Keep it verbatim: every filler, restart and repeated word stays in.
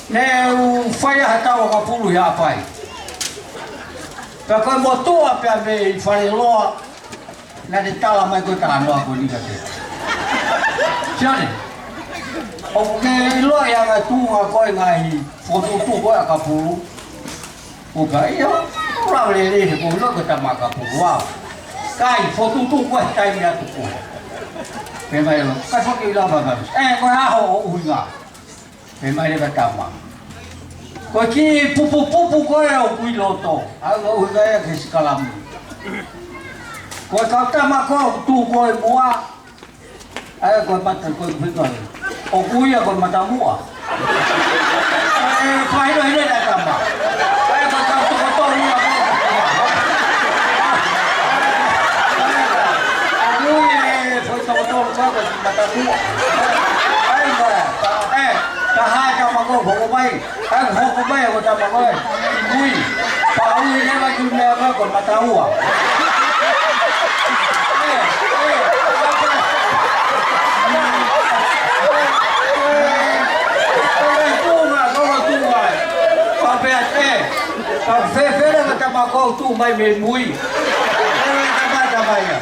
Ne u fai ʻa e tau ʻakapulu ʻi Haʻapai. Pea ko e motuʻa pea mei Faleloa, naʻa ne tala mai ko e talanoa ko eni kiate au. Sione, ʻoku ke ʻiloa ʻa e anga tuʻunga ko e ngaahi fokotuʻutuʻu ko e ʻakapulu? ʻO ka ʻi ai, ʻoku lava lelei he ʻoku ou ʻilo ko e tama ʻakapulu au. Ka ʻi ai fokotuʻutuʻu ko e taimi atu ko ē. Pehē mai leva, ka foki lava mai. ʻE, ko e hā hoʻo ʻuhinga? Pehē mai leva e tama, ko e kiʻi pupupupu ko ē ʻoku ʻi loto, ʻa ia ʻoku ʻuhinga ia ki he sikalamu. Ko e kau tama ko ē ʻoku tuʻu ko ē muʻa, ʻa ia ko e mata ko ē ʻoku ʻuhinga ia, ʻoku ui ia ko e matamuʻa. ʻE, fakahinohino e tama. ʻA ia ko e kau toko tolu ia ko ē. ʻOku ui e foʻi toko tolu ko ē ko e matamuʻa. ʻA ia, ʻe, ka hā e tama ko ē hoko mai. ʻA ia hoko mai ko e tama ko ē. Ui. Pea ui leva ki he meʻa ko ē ko e mataua. ʻE, ʻe, ʻe, tuʻunga, ko e tuʻunga. Pea pehē atu, pea fēfē leva e tama ko ē ʻoku tuʻu mai mei mui? ʻE, tama, tama ia.